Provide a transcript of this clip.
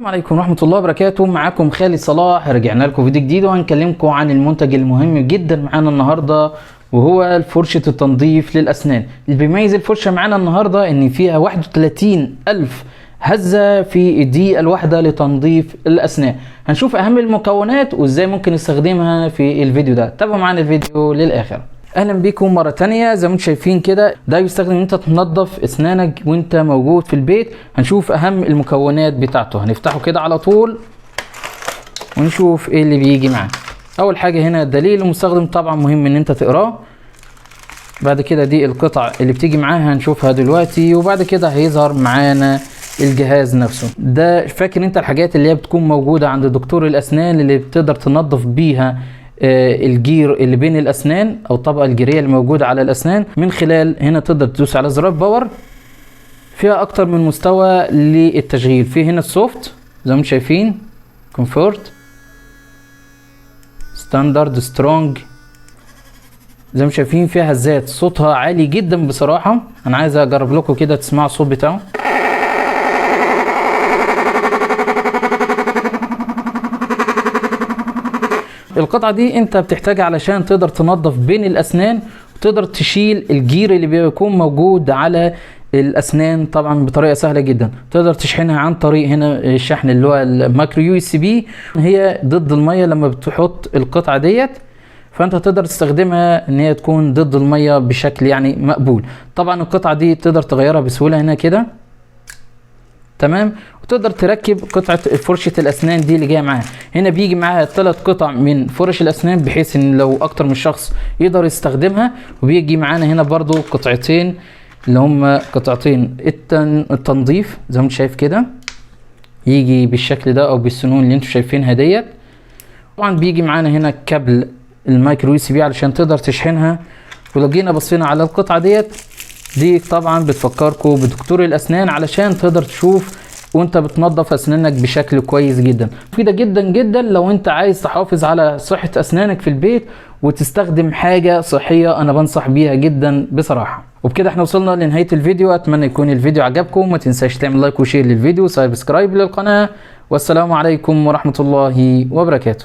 السلام عليكم ورحمة الله وبركاته. معاكم خالد صلاح، رجعنا لكم فيديو جديد وهنكلمكم عن المنتج المهم جدا معانا النهاردة، وهو فرشة التنظيف للأسنان. اللي بيميز الفرشة معانا النهاردة إن فيها 31,000 هزة في الدقيقة الواحدة لتنظيف الأسنان. هنشوف أهم المكونات وإزاي ممكن نستخدمها في الفيديو ده. تابعوا معانا الفيديو للآخر. اهلا بيكم مرة تانية. زي ما انتم شايفين كده، ده بيستخدم ان انت تنظف اسنانك وانت موجود في البيت. هنشوف اهم المكونات بتاعته. هنفتحه كده على طول ونشوف ايه اللي بيجي معاه. اول حاجة هنا دليل المستخدم، طبعا مهم ان انت تقراه. بعد كده دي القطع اللي بتيجي معاها هنشوفها دلوقتي، وبعد كده هيظهر معانا الجهاز نفسه. ده فاكر انت الحاجات اللي هي بتكون موجودة عند دكتور الاسنان اللي بتقدر تنظف بيها الجير اللي بين الاسنان او الطبقة الجيريه اللي موجودة على الاسنان. من خلال هنا تقدر تدوس على زرار power. فيها اكتر من مستوى للتشغيل. في هنا ال soft زي ما انتم شايفين، comfort، standard، strong. زي ما انتم شايفين فيها هزات، صوتها عالي جدا بصراحة. انا عايز اجرب لكم كده تسمعوا الصوت بتاعه. القطعة دي انت بتحتاجها علشان تقدر تنظف بين الاسنان وتقدر تشيل الجير اللي بيكون موجود على الاسنان طبعا بطريقة سهلة جدا. تقدر تشحنها عن طريق هنا الشحن اللي هو ال micro USB. هي ضد المية لما بتحط القطعة ديت، فانت تقدر تستخدمها ان هي تكون ضد المية بشكل يعني مقبول. طبعا القطعة دي تقدر تغيرها بسهولة هنا كده، تمام. وتقدر تركب قطعة فرشة الأسنان دي اللي جاية معاها. هنا بيجي معاها 3 قطع من فرش الأسنان، بحيث إن لو أكتر من شخص يقدر يستخدمها. وبيجي معانا هنا برضو قطعتين اللي هم قطعتين التنظيف زي ما انت شايف كده، يجي بالشكل ده أو بالسنون اللي انتوا شايفينها ديت. طبعا بيجي معانا هنا كابل ال micro USB علشان تقدر تشحنها. ولو جينا بصينا على القطعة ديت، دي طبعا بتفكركم بدكتور الاسنان علشان تقدر تشوف وانت بتنظف اسنانك بشكل كويس جدا. مفيدة جدا جدا لو انت عايز تحافظ على صحة اسنانك في البيت وتستخدم حاجة صحية، انا بنصح بيها جدا بصراحة. وبكده احنا وصلنا لنهاية الفيديو. اتمنى يكون الفيديو عجبكم. ما تنساش تعمل like و share للفيديو و subscribe للقناة. والسلام عليكم ورحمة الله وبركاته.